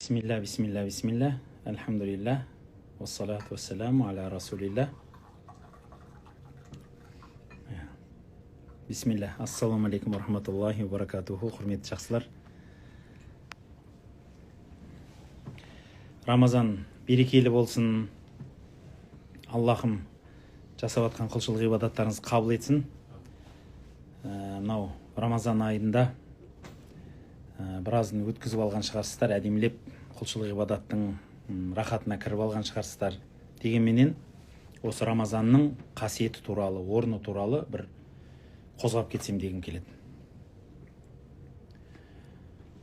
Бисмилля, бисмилля, бисмилля. Альхамдулилля. Вассалату вассаламу аля расулилля. Бисмилля. Ассаламу алейкум рахматуллахи ва баракатуху. Құрметті жақсылар. Рамазан берекелі болсын. Аллахым жасап жатқан құлшылық ғибадаттарыңызды қабыл етсін. Мынау Рамазан айында біразын өткізіп алған шығарсыздар, әдемілеп құлшылық ғибадаттың рахатына кіріп алған шығарсыздар. Дегенменен осы Рамазанның қасиеті туралы, орны туралы бір қозғап кетсем дегім келеді.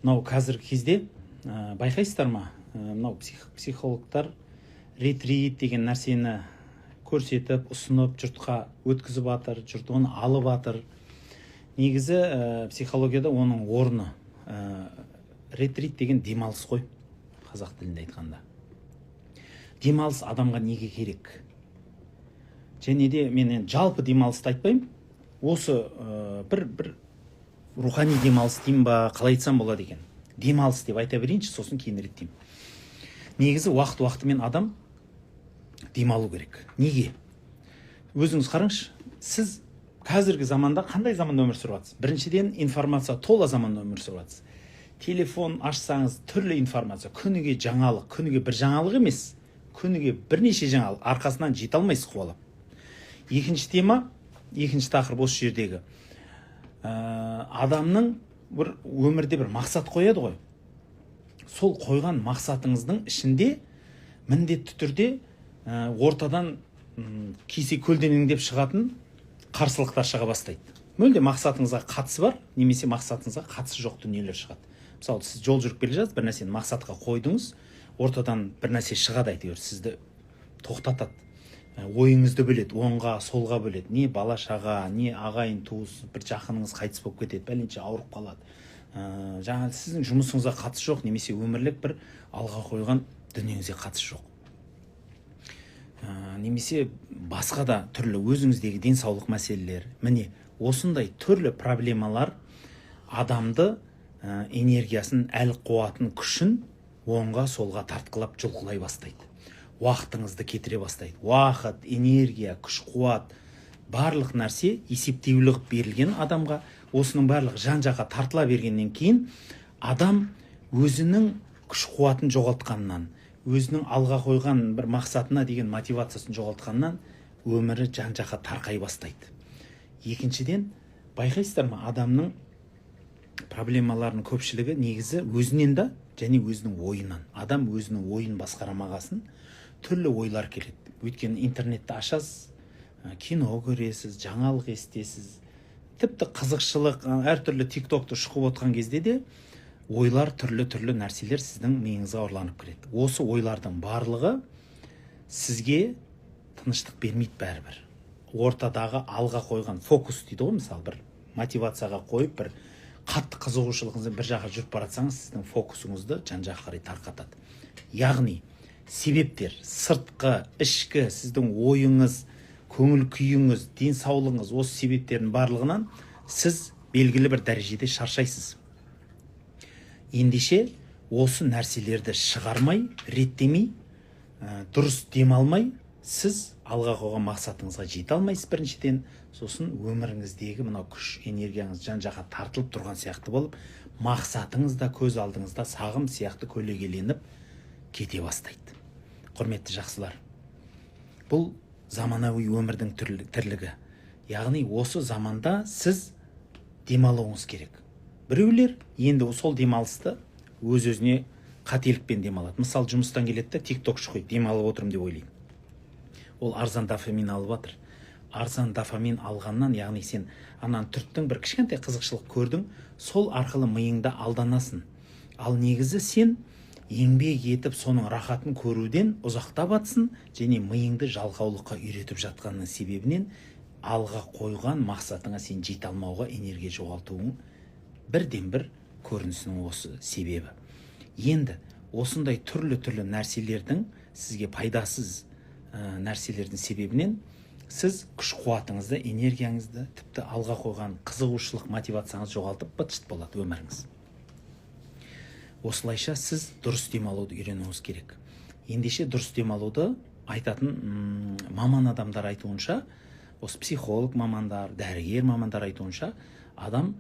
Мынау қазіргі кезде байқайсыздар ма? Мынау психологтар ретрит деген нәрсені көрсетіп, ұсынып, жұртқа өткізіп жатыр, жұрт оны алып жатыр. Негізі психологияда оның орны ретрит деген демалыс қой, қазақ тілінде айтқанда. Демалыс адамға неге керек? Және де мен енді жалпы демалысты айтпаймын. Осы бір рухани демалыс деймін ба, қалай айтсам болады екен? Демалыс деп айта берейінші, сосын кейін реттеймін. Негізі уақыт-уақытымен адам демалу керек. Неге? Өзіңіз қараңызшы, сіз қазіргі заманда қандай заманда өмір сүріп жатсыз? Біріншіден, информация тола заманда өмір сүріп жатсыз. Телефон ашсаңыз түрлі информация, күніге жаңалық, күніге бір жаңалық емес, күніге бірнеше жаңалық, арқасынан жете алмайсыз қуалап. Екінші тема, екінші тақырып осы жердегі. Адамның бір өмірде бір мақсат қояды ғой. Сол қойған мақсатыңыздың ішінде міндетті түрде ортадан кесе көлденеңдеп шығатын қарсылықтар шыға бастайды. Мүлде мақсатыңызға қатысы бар, немесе мақсатыңызға қатысы жоқ дүниелер шығады. Мысалы, сіз жол жүріп келе жатсыз, бір нәрсені мақсатқа қойдыңыз, ортадан бір нәрсе шығады, әйтеуір сізді тоқтатады. Ойыңызды бөледі, оңға, солға бөледі. Не бала шаға, не ағайын туыс, бір жақыныңыз қайтыс болып кетеді, бәленше ауырып қалады. Жаңа сіздің жұмысыңызға қатысы жоқ, немесе өмірлік бір алға қойған дүниеңізге қатысы жоқ. Немесе басқа да түрлі өзіңіздегі денсаулық мәселелері. Міне, осындай түрлі проблемалар адамды энергиясын, әл қуатын, күшін оңға солға тартқылап жұлқылай бастайды. Уақытыңызды кетіре бастайды. Уақыт, энергия, күш қуат, барлық нәрсе есептеулі қылып берілген адамға, осының барлығы жан жаққа тартыла бергеннен кейін адам өзінің күш қуатын жоғалтқаннан, өзінің алға қойған бір мақсатына деген мотивациясын жоғалтқаннан өмірі жан жаққа тарқай бастайды. Екіншіден, байқайсыздар ма, адамның проблемаларының көпшілігі негізі өзінен да және өзінің ойынан. Адам өзінің ойын басқарамағасын түрлі ойлар келеді. Өйткені интернетті ашасыз, кино көресіз, жаңалық естесіз, тіпті қызықшылық, әртүрлі тиктокты шұқып отқан кезде де ойлар, түрлі-түрлі нәрселер сіздің миыңызға ұрланып кіреді. Осы ойлардың барлығы сізге тыныштық бермейді бәрібір. Ортадағы алға қойған фокус дейді ғой, мысалы, бір мотивацияға қойып, бір қатты қызығушылығыңызды бір жаққа жүріп бара жатсаңыз, сіздің фокусыңызды жан жаққа қарай тарқатады. Яғни себептер сыртқы, ішкі, сіздің ойыңыз, көңіл күйіңіз, денсаулығыңыз, осы себептердің барлығынан сіз белгілі бір дәрежеде шаршайсыз. Ендеше осы нәрселерді шығармай, реттемей, дұрыс демалмай, сіз алға қойған мақсатыңызға жете алмайсыз біріншіден. Сосын өміріңіздегі мынау күш, энергияңыз жан жаққа тартылып тұрған сияқты болып, мақсатыңыз да көз алдыңызда сағым сияқты көлегеленіп кете бастайды. Құрметті жақсылар, бұл заманауи өмірдің тірлігі. Яғни осы заманда сіз демалуыңыз керек. Біреулер енді сол демалысты өз-өзіне қателікпен демалады. Мысалы, жұмыстан келеді де тикток шұқиды, демалып отырмын деп ойлайды. Ол арзан дофамин алып жатыр. Арзан дофамин алғаннан, яғни сен ананы түрттің, бір кішкентай қызықшылық көрдің, сол арқылы миыңда алданасың. Ал негізі сен еңбек етіп соның рахатын көруден ұзақтап атсың және миыңды жалқаулыққа үйретіп жатқанның себебінен алға қойған мақсатыңа сен жете алмауға энергия жоғалтуың бірден бір көрінісінің осы себебі. Енді осындай түрлі-түрлі нәрселердің сізге пайдасыз нәрселердің себебінен сіз күш қуатыңызды, энергияңызды, тіпті алға қойған қызығушылық мотивацияңызды жоғалтып быт-шыт болады өміріңіз. Осылайша сіз дұрыс демалуды үйренуіңіз керек. Ендеше дұрыс демалуды айтатын маман адамдар айтуынша, осы психолог мамандар, дәрігер мамандар айтуынша, адам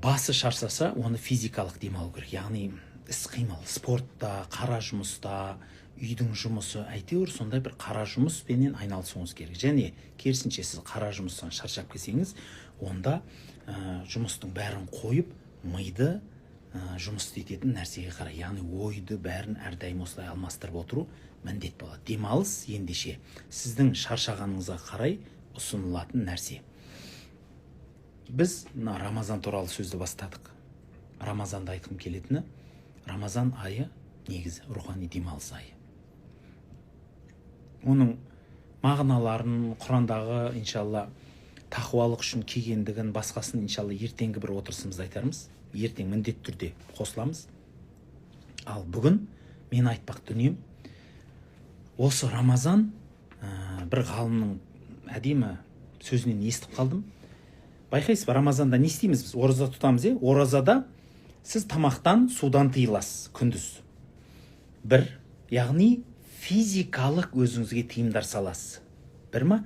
басы шаршаса, оны физикалық демалу керек. Яғни іс қимыл, спортта, қара жұмыста, үйдің жұмысы, әйтеуір сондай бір қара жұмыспенен айналысуыңыз керек. Және керісінше, сіз қара жұмыстан шаршап келсеңіз, онда жұмыстың бәрін қойып, миды жұмыс істететін нәрсеге қарай, яғни ойды бәрін әрдайым осылай алмастырып отыру міндет болады. Демалыс ендеше сіздің шаршағаныңызға қарай ұсынылатын нәрсе. Біз мына Рамазан туралы сөзді бастадық. Рамазанда айтқым келетіні, Рамазан айы негізі рухани демалыс айы. Оның мағыналарын, Құрандағы, иншалла, тақуалық үшін келгендігін, басқасын, иншалла, ертеңгі бір отырысымызда айтармыз. Ертең міндетті түрде қосыламыз. Ал бүгін мен айтпақ дүнием осы Рамазан. Бір ғалымның әдемі сөзінен естіп қалдым. Байқайсыз ба, Рамазанда не істейміз біз? Ораза тұтамыз, иә. Оразада сіз тамақтан, судан тыйыласыз күндіз бір, яғни физикалық өзіңізге тыйымдар саласыз бір ма,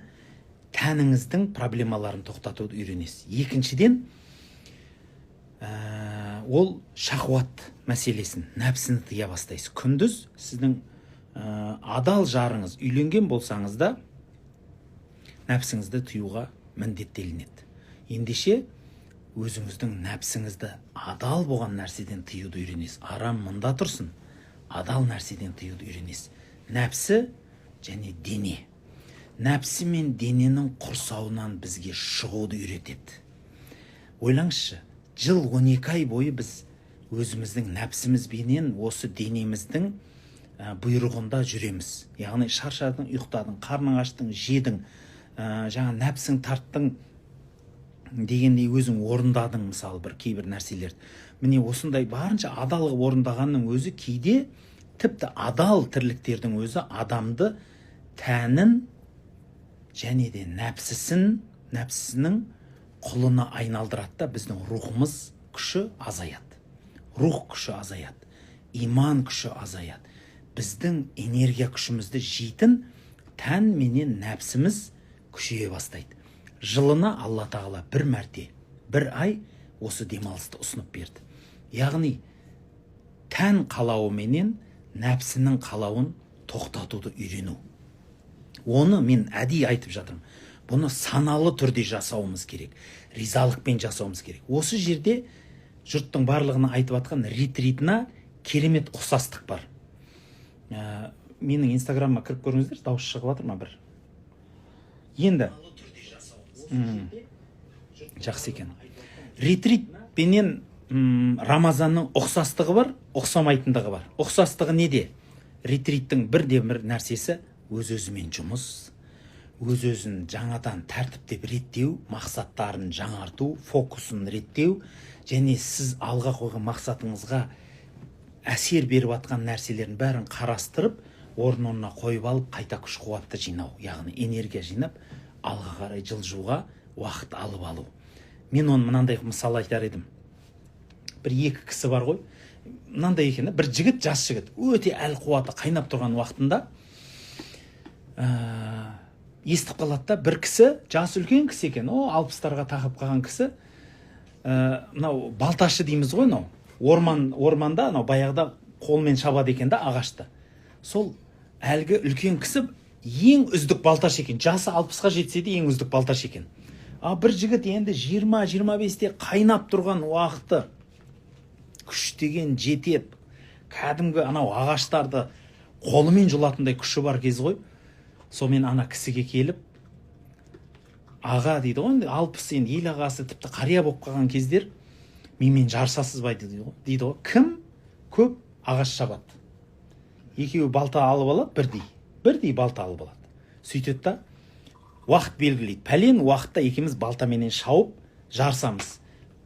тәніңіздің проблемаларын тоқтатуды үйренесіз. Екіншіден, ол шахуат мәселесін, нәпсіні тыя бастайсыз. Күндіз сіздің адал жарыңыз, үйленген болсаңыз да, нәпсіңізді тыюға міндеттелінеді. Ендеше өзіңіздің нәпсіңізді адал болған нәрседен тыюды үйренесіз. Арам мында тұрсын, адал нәрседен тыюды үйренесіз. Нәпсі және дене, нәпсі мен дененің құрсауынан бізге шығуды үйретеді. Ойлаңызшы, жыл 12 ай бойы біз өзіміздің нәпсімізбенен, осы денеміздің бұйрығында жүреміз. Яғни шаршадың, ұйықтадың, қарның аштың, жедің, жаңа нәпсің тарттың дегендей өзің орындадың, мысалы, бір кейбір нәрселерді. Міне, осындай барынша адал қылып орындағанның өзі, кейде тіпті адал тірліктердің өзі адамды тәнін және де нәпсісінің құлына айналдырады да, біздің рухымыз күші азаяды, рух күші азаяды, иман күші азаяды. Біздің энергия күшімізді жейтін тән менен нәпсіміз күшейе бастайды. Жылына Алла Тағала бір мәрте, бір ай осы демалысты ұсынып берді. Яғни тән қалауы менен нәпсінің қалауын тоқтатуды үйрену. Оны мен әдейі айтып жатырмын, бұны саналы түрде жасауымыз керек, ризалықпен жасауымыз керек. Осы жерде жұрттың барлығына айтып жатқан ретритына керемет ұқсастық бар. Менің инстаграмыма кіріп көріңіздер. Дауыс шығып жатыр ма бір енді? Жақсы екен. Ретрит пенен Рамазанның ұқсастығы бар, ұқсамайтындығы бар. Ұқсастығы неде? Ретриттің бірде бір нәрсесі өз өзімен жұмыс, өз өзін жаңадан тәртіптеп реттеу, мақсаттарын жаңарту, фокусын реттеу және сіз алға қойған мақсатыңызға әсер беріп жатқан нәрселердің бәрін қарастырып, орын орнына қойып алып, қайта күш қуатты жинау, яғни энергия жинап, алға қарай жылжуға уақыт алып алу. Мен оны мынандай мысал айтар едім. Бір екі кісі бар ғой, мынандай екен да. Бір жігіт, жас жігіт, өте әл қуаты қайнап тұрған уақытында естіп қалады да, бір кісі, жасы үлкен кісі екен, о 60-тарға тақап қалған кісі, мынау балташы дейміз ғой, мынау орманда анау баяғыда қолмен шабады екен да ағашты. Сол әлгі үлкен кісі ең үздік балташы екен, жасы 60-қа жетсе де, ең үздік балташы екен. А бір жігіт енді 20-25-те, қайнап тұрған уақыты, күш деген жетеді, кәдімгі анау ағаштарды қолымен жұлатындай күші бар кез ғой. Сонымен ана кісіге келіп, «Аға», – дейді ғой, енді 60, енді ел ағасы, тіпті қария болып қалған кездер, «Менімен жарысасыз ба?» – дейді ғой. Дейді ғой, кім көп ағаш шабады. Екеуі балта алып алады, бірдей бірдей балта алып алады. Сөйтеді да, уақыт белгілейді: пәлен уақытта екеуміз балтаменен шауып жарысамыз.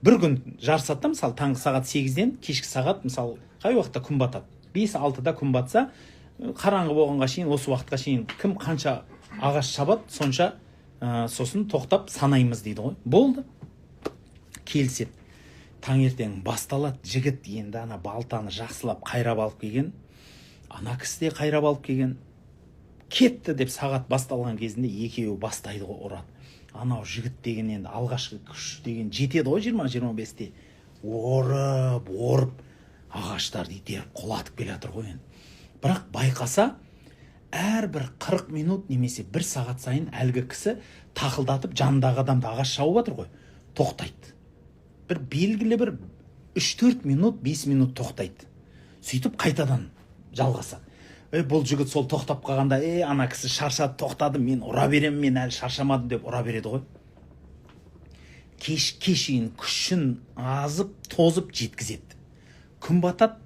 Бір күн жарысады да, мысалы, таңғы сағат 8-ден кешкі сағат, мысалы, қай уақытта күн батады, 5-6-да күн батса, қараңғы болғанға шейін, осы уақытқа шейін кім қанша ағаш шабады, сонша, сосын тоқтап санаймыз, дейді ғой. Болды, келіседі. Таңертең басталады, жігіт енді ана балтаны жақсылап қайрап алып келген, ана кісі де қайрап алып келген. Кетті деп сағат басталған кезінде екеуі бастайды ғой, ұрады. Анау жігіт деген енді алғашқы күш деген жетеді ғой, 20-25-те орып орып ағаштарды итеріп құлатып келе жатыр ғой енді. Бірақ байқаса, әрбір 40 минут немесе бір сағат сайын әлгі кісі тақылдатып жанындағы адамды, ағаш шауып жатыр ғой, тоқтайды. Бір белгілі бір 3-4 минут, 5 минут тоқтайды, сөйтіп қайтадан жалғасады. Бұл жігіт сол тоқтап қалғанда, ана кісі шаршады, тоқтады, мен ұра беремін, мен әлі шаршамадым деп ұра береді ғой. Кешке шейін күшін азып тозып жеткізеді. Күн батады,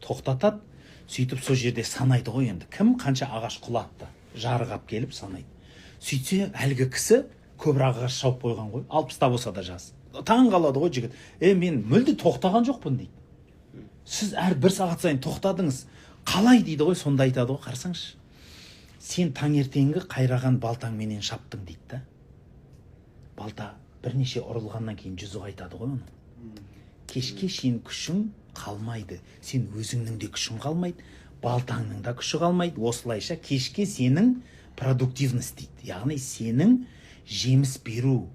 тоқтатады. Сөйтіп сол жерде санайды ғой енді, кім қанша ағаш құлатты, жарық алып келіп санайды. Сөйтсе, әлгі кісі көбірек ағаш шауып қойған ғой, 60-та болса да жас. Таң қалады ғой жігіт. Мен мүлде тоқтаған жоқпын дейді. Сіз әр бір сағат сайын тоқтадыңыз қалай дейді ғой. Сонда айтады ғой: қарасаңшы, сен таңертеңгі қайраған балтаңменен шаптың дейді да. Балта бірнеше ұрылғаннан кейін жүзі қайтады ғой оның. Кешке шейін күшің қалмайды, сен өзіңнің де күшің қалмайды, балтаңның да күші қалмайды. Осылайша кешке сенің продуктивность дейді, яғни сенің жеміс беру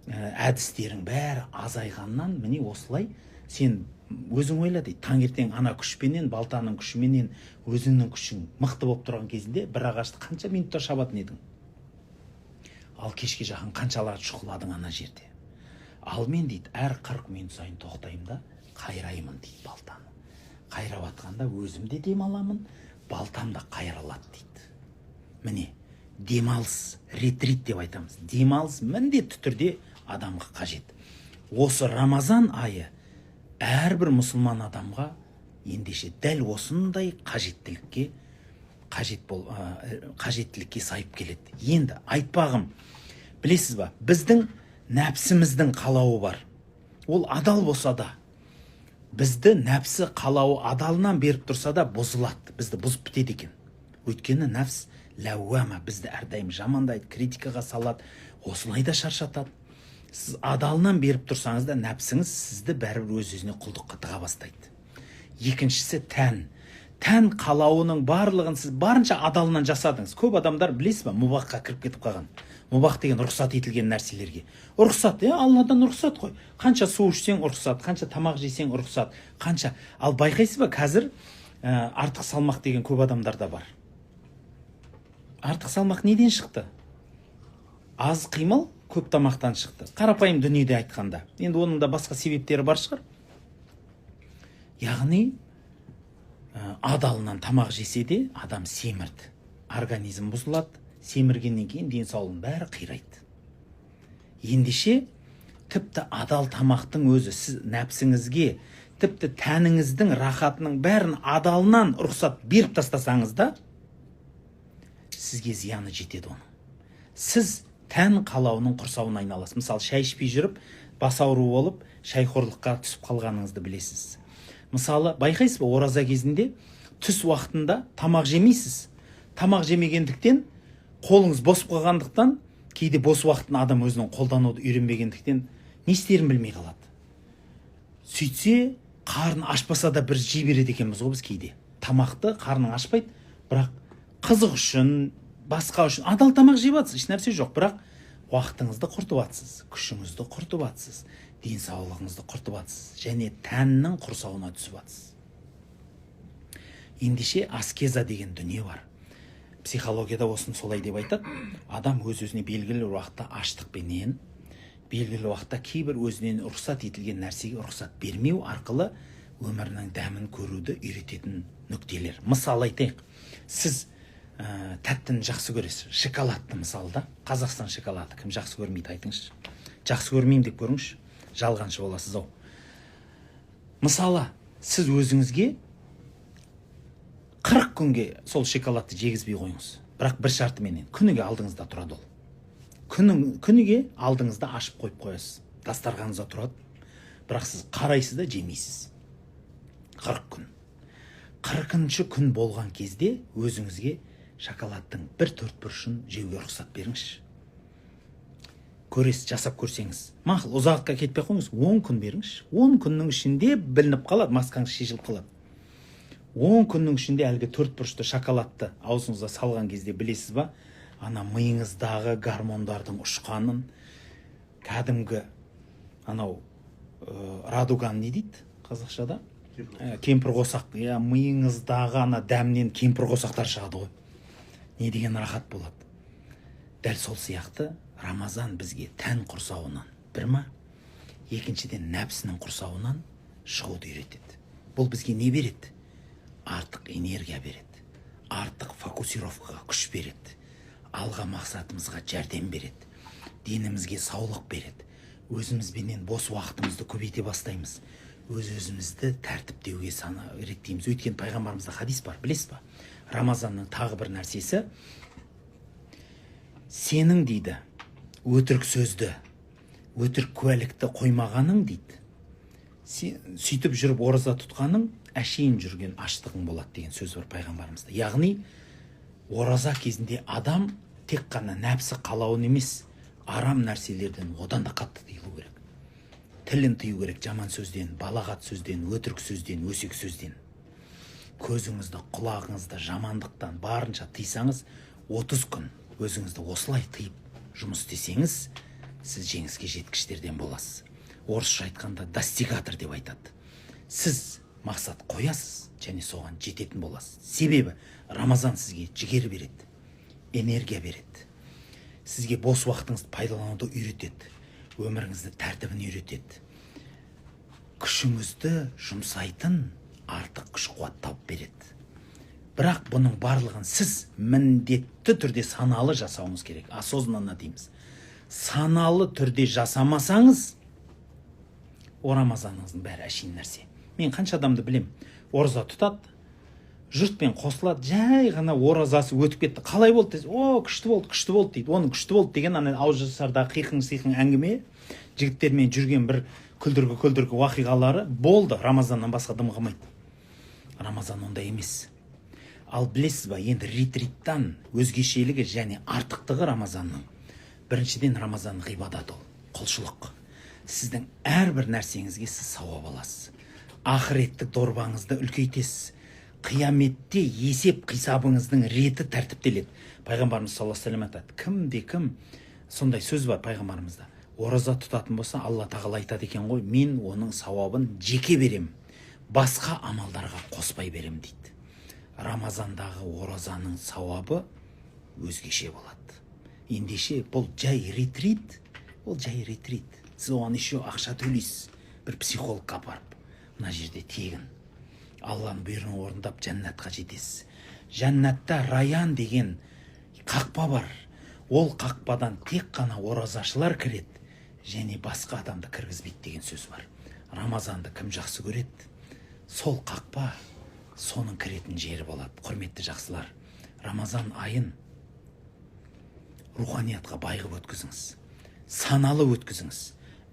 әдістерің бәрі азайғаннан, міне осылай сен өзің ойла дейді. Таңертең ана күшпенен, балтаның күшіменен, өзіңнің күшің мықты болып тұрған кезінде бір ағашты қанша минутта шабатын едің, ал кешке жақын қанша ағаш шұқыладың ана жерде? Ал мен дейді, әр 40 минут сайын тоқтаймын да қайраймын дейді балтаны. Қайрап жатқанда өзім де демаламын, балтам да қайралады дейді. Міне, демалыс, ретрит деп айтамыз. Демалыс міндетті түрде адамға қажет. Осы Рамазан айы әрбір мұсылман адамға ендеше дәл осындай қажеттілікке қажет бол, қажеттілікке сайып келеді. Енді айтпағым, білесіз ба, біздің нәпсіміздің қалауы бар. Ол адал болса да, бізді нәпсі қалауы адалынан беріп тұрса да, бұзылады, бізді бұзып бітеді екен. Өйткені нәпс ләуәма, бізді әрдайым жамандайды, критикаға салады, осылай да шаршатады. Сіз адалынан беріп тұрсаңыз да, нәпсіңіз сізді бәрібір өз өзіне құлдыққа тыға бастайды. Екіншісі тән. Тән қалауының барлығын сіз барынша адалынан жасадыңыз. Көп адамдар, білесіз ба, мубахқа кіріп кетіп қалған. Мубах деген рұқсат етілген нәрселерге. Рұқсат, иә, Алладан рұқсат қой. Қанша су ішсең рұқсат, қанша тамақ жесең рұқсат, қанша. Ал байқайсыз ба, қазір артық салмақ деген көп адамдарда бар. Артық салмақ неден шықты? Аз қимыл, көп тамақтан шықты. Қарапайым дүниеде айтқанда. Енді оның да басқа себептері бар шығар. Яғни адалынан тамақ жесе де адам семірді, организм бұзылады. Семіргеннен кейін денсаулығының бәрі қирайды. Ендеше тіпті адал тамақтың өзі сіз нәпсіңізге, тіпті тәніңіздің рахатының бәрін адалынан рұқсат беріп тастасаңыз да, сізге зияны жетеді оның. Сіз тән қалауының құрсауына айналасыз. Мысалы, шай ішпей жүріп бас ауру болып, шайқорлыққа түсіп қалғаныңызды білесіз. Мысалы, байқайсыз ба, ораза кезінде түс уақытында тамақ жемейсіз. Тамақ жемегендіктен, қолыңыз бос қалғандықтан, кейде бос уақытын адам өзінің қолдануды үйренбегендіктен не істерін білмей қалады. Сөйтсе, қарын ашпаса да бір жей береді екенбіз ғой біз кейде тамақты. Қарның ашпайды, бірақ қызық үшін, басқа үшін адал тамақ жеп жатсыз, ешнәрсе жоқ, бірақ уақытыңызды құртып жатсыз, күшіңізді құртып жатсыз, денсаулығыңызды құртып жатсыз және тәннің құрсауына түсіп жатсыз. Ендеше аскеза деген дүние бар. Психологияда осыны солай деп айтады: адам өз өзіне белгілі бір уақытта аштықпенен, белгілі уақытта кейбір өзінен рұқсат етілген нәрсеге рұқсат бермеу арқылы өмірінің дәмін көруді үйрететін нүктелер. Мысал айтайық, сіз тәттіні жақсы көресіз, шоколадты мысалы да. Қазақстан шоколады кім жақсы көрмейді, айтыңызшы? Жақсы көрмеймін деп көріңізші, жалғаншы боласыз ау. Мысалы, сіз өзіңізге 40 күнге сол шоколадты жегізбей қойыңыз, бірақ бір шартыменен: күніге алдыңызда тұрады ол. Күніге алдыңызда ашып қойып қоясыз, дастарханыңызда тұрады, бірақ сіз қарайсыз да жемейсіз 40 күн. 40-шы күн болған кезде өзіңізге шоколадтың бір төрт бұрышын жеуге рұқсат беріңізші. Көресіз, жасап көрсеңіз. Мақұл, ұзаққа кетпей қойыңыз, 10 күн беріңізші. 10 күннің ішінде білініп қалады, маскаңыз шешіліп қалады. 10 күннің ішінде әлгі төрт бұрышты шоколадты аузыңызға салған кезде, білесіз ба, ана миыңыздағы гормондардың ұшқанын, кәдімгі анау радуган не дейді қазақшада? Кемпір қосақ, иә, миыңыздағы ана дәмнен кемпір қосақтар шығады ғой. Не деген рахат болады. Дәл сол сияқты Рамазан бізге тән құрсауынан бір ма, екіншіден, нәпсінің құрсауынан шығуды үйретеді. Бұл бізге не береді? Артық энергия береді, артық фокусировкаға күш береді, алға мақсатымызға жәрдем береді, денімізге саулық береді. Өзімізбенен бос уақытымызды көбейте бастаймыз, өз өзімізді тәртіптеуге сана реттейміз. Өйткені пайғамбарымызда хадис бар, білесіз ба? Рамазанның тағы бір нәрсесі: сенің, дейді, өтірік сөзді, өтірік куәлікті қоймағаның, дейді, сен сөйтіп жүріп ораза тұтқаның әшейін жүрген аштығың болады деген сөз бар пайғамбарымызда. Яғни ораза кезінде адам тек қана нәпсі қалауын емес, арам нәрселерден одан да қатты тыйылу керек. Тілін тыю керек жаман сөзден, балағат сөзден, өтірік сөзден, өсек сөзден. Көзіңізді, құлағыңызды жамандықтан барынша тыйсаңыз, 30 күн өзіңізді осылай тыйып жұмыс істесеңіз, сіз жеңіске жеткіштерден боласыз. Орысша айтқанда, достигатор деп айтады. Сіз мақсат қоясыз және соған жететін боласыз. Себебі Рамазан сізге жігер береді, энергия береді, сізге бос уақытыңызды пайдалануды үйретеді, өміріңізді тәртібін үйретеді, күшіңізді жұмсайтын артық күш қуат тауып береді. Бірақ бұның барлығын сіз міндетті түрде саналы жасауыңыз керек, осознанно дейміз. Саналы түрде жасамасаңыз, о Рамазаныңыздың бәрі әшейін нәрсе. Мен қанша адамды білем, ораза тұтады, жұртпен қосылады, жай ғана оразасы өтіп кетті. Қалай болды десе, о, күшті болды, күшті болды дейді. Оның күшті болды деген ана ауызашардағы қиқың сиқың әңгіме, жігіттермен жүрген бір күлдіргі күлдіргі уақиғалары болды. Рамазаннан басқа дым қалмайды. Рамазан ондай емес. Ал білесіз ба, енді ретриттан өзгешелігі және артықтығы Рамазанның: біріншіден, Рамазан ғибадат, ол құлшылық. Сіздің әрбір нәрсеңізге сіз сауап аласыз, ақыреттік дорбаңызды үлкейтесіз, қияметте есеп қисабыңыздың реті тәртіптеледі. Пайғамбарымыз саллаллаху алейхи вассалам айтады, кімде кім, сондай сөз бар пайғамбарымызда, ораза тұтатын болса, Алла тағала айтады екен ғой: мен оның сауабын жеке берем, басқа амалдарға қоспай берем дейді. Рамазандағы оразаның сауабы өзгеше болады. Ендеше бұл жай ретрит, ол жай ретрит, сіз оған еще ақша төлейсіз бір психологқа апарып. Мына жерде тегін Алланың бұйрығын орындап, жәннатқа жетесіз. Жәннатта Раян деген қақпа бар. Ол қақпадан тек қана оразашылар кіреді және басқа адамды кіргізбейді деген сөз бар. Рамазанды кім жақсы көреді, сол қақпа соның кіретін жері болады. Құрметті жақсылар, Рамазан айын руханиятқа бай қылып өткізіңіз, саналы өткізіңіз.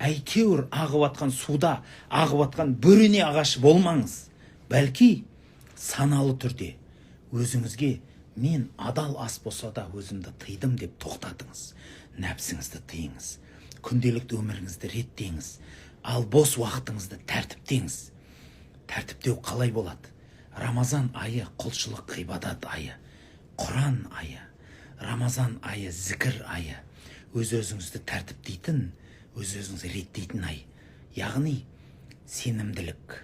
Әйтеуір ағып атқан суда ағып атқан бөрене ағашы болмаңыз, бәлки саналы түрде өзіңізге мен адал ас болса да өзімді тыйдым деп тоқтатыңыз, нәпсіңізді тыйыңыз, күнделікті өміріңізді реттеңіз, ал бос уақытыңызды тәртіптеңіз. Тәртіптеу қалай болады? Рамазан айы құлшылық, ғибадат айы, Құран айы. Рамазан айы зікір айы, өз өзіңізді тәртіптейтін, өз өзіңізді реттейтін ай. Яғни сенімділік,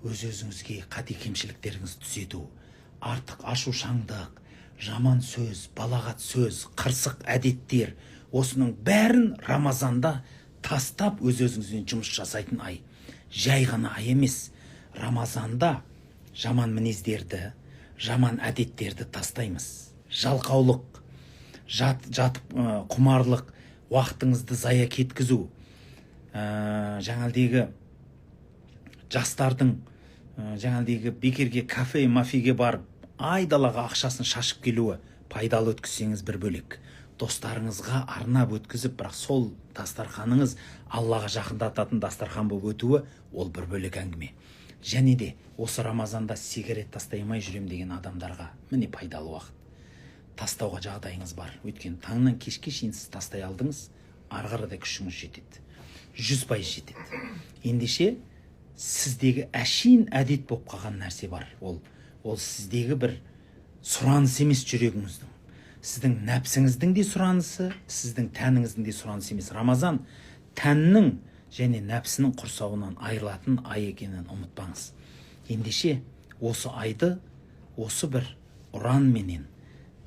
өз өзіңізге қате кемшіліктеріңізді түзету, артық ашушаңдық, жаман сөз, балағат сөз, қырсық әдеттер, осының бәрін Рамазанда тастап, өз өзіңізбен жұмыс жасайтын ай. Жай ғана ай емес. Рамазанда жаман мінездерді, жаман әдеттерді тастаймыз. Жалқаулық, жатып құмарлық, уақытыңызды зая кеткізу, жаңағыдегі жастардың жаңағыдегі бекерге кафе мафиге барып, айдалаға ақшасын шашып келуі. Пайдалы өткізсеңіз бір бөлек, достарыңызға арнап өткізіп, бірақ сол дастарханыңыз Аллаға жақындататын дастархан болып өтуі, ол бір бөлек әңгіме. Және де осы Рамазанда сигарет тастай алмай жүрем деген адамдарға міне пайдалы уақыт. Тастауға жағдайыңыз бар, өйткені таңнан кешке шейін сіз тастай алдыңыз. Ары қарай да күшіңіз жетеді, 100% жетеді. Ендеше сіздегі әшейін әдет болып қалған нәрсе бар. Ол сіздегі бір сұраныс емес жүрегіңіздің. Сіздің нәпсіңіздің де сұранысы, сіздің тәніңіздің де сұранысы емес. Рамазан тәннің және нәпсінің құрсауынан айырылатын ай екенін ұмытпаңыз. Ендеше осы айды осы бір ұранменен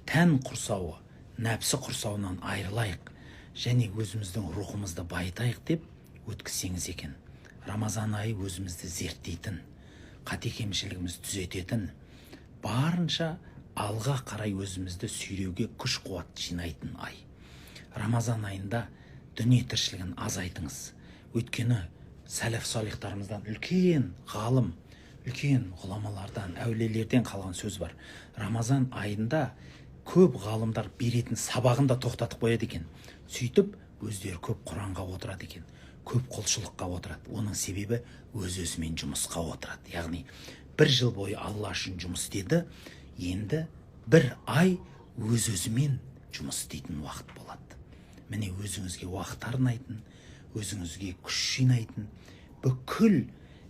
тән құрсауы, нәпсі құрсауынан айырылайық және өзіміздің рухымызды байытайық деп өткізсеңіз екен. Рамазан айы өзімізді зерттейтін, қате кемшілігімізді түзететін, барынша алға қарай өзімізді сүйреуге күш қуат жинайтын ай. Рамазан айында дүние тіршілігін азайтыңыз. Өйткені сәләф салихтарымыздан, үлкен ғалым, үлкен ғұламалардан, әулиелерден қалған сөз бар. Рамазан айында көп ғалымдар беретін сабағын да тоқтатып қояды екен. Сөйтіп өздері көп Құранға отырады екен, көп құлшылыққа отырады. Оның себебі өз-өзімен жұмысқа отырады. Яғни бір жыл бойы Алла үшін жұмыс істеді, енді бір ай өз-өзімен жұмыс істейтін уақыт болады. Міне, өзіңізге уақыт арнайтын, өзіңізге күш жинайтын, бүкіл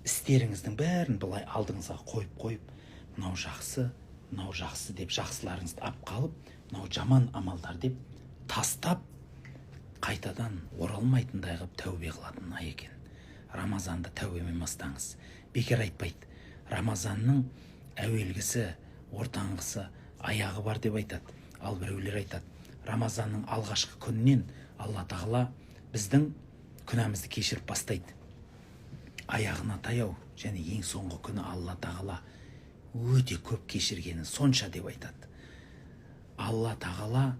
істеріңіздің бәрін былай алдыңызға қойып, мынау жақсы, мынау жақсы деп жақсыларыңызды ап қалып, мынау жаман амалдар деп тастап, қайтадан оралмайтындай қылып тәубе қылатын ай екен. Рамазанды тәубемен бастаңыз. Бекер айтпайды, Рамазанның әуелгісі, ортаңғысы, аяғы бар деп айтады. Ал біреулер айтады, Рамазанның алғашқы күнінен Алла Тағала біздің күнәмізді кешіріп бастайды. Аяғына таяу және ең соңғы күні Алла Тағала өте көп кешіргені сонша деп айтады. Алла Тағала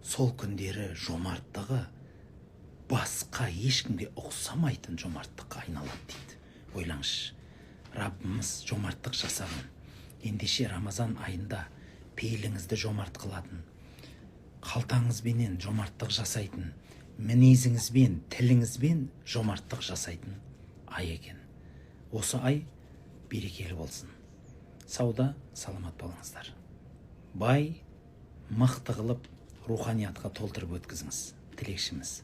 сол күндері жомарттығы басқа ешкімге ұқсамайтын жомарттыққа айналады дейді. Ойлаңызшы, Раббымыз жомарттық жасаған. Ендеше Рамазан айында пейіліңізді жомарт қылатын, қалтаңызбенен жомарттық жасайтын, мінезіңізбен, тіліңізбен жомарттық жасайтын ай екен. Осы ай берекелі болсын. Сауда саламат болыңыздар. Бай, мықты қылып, руханиятқа толтырып өткізіңіз. Тілекшіміз.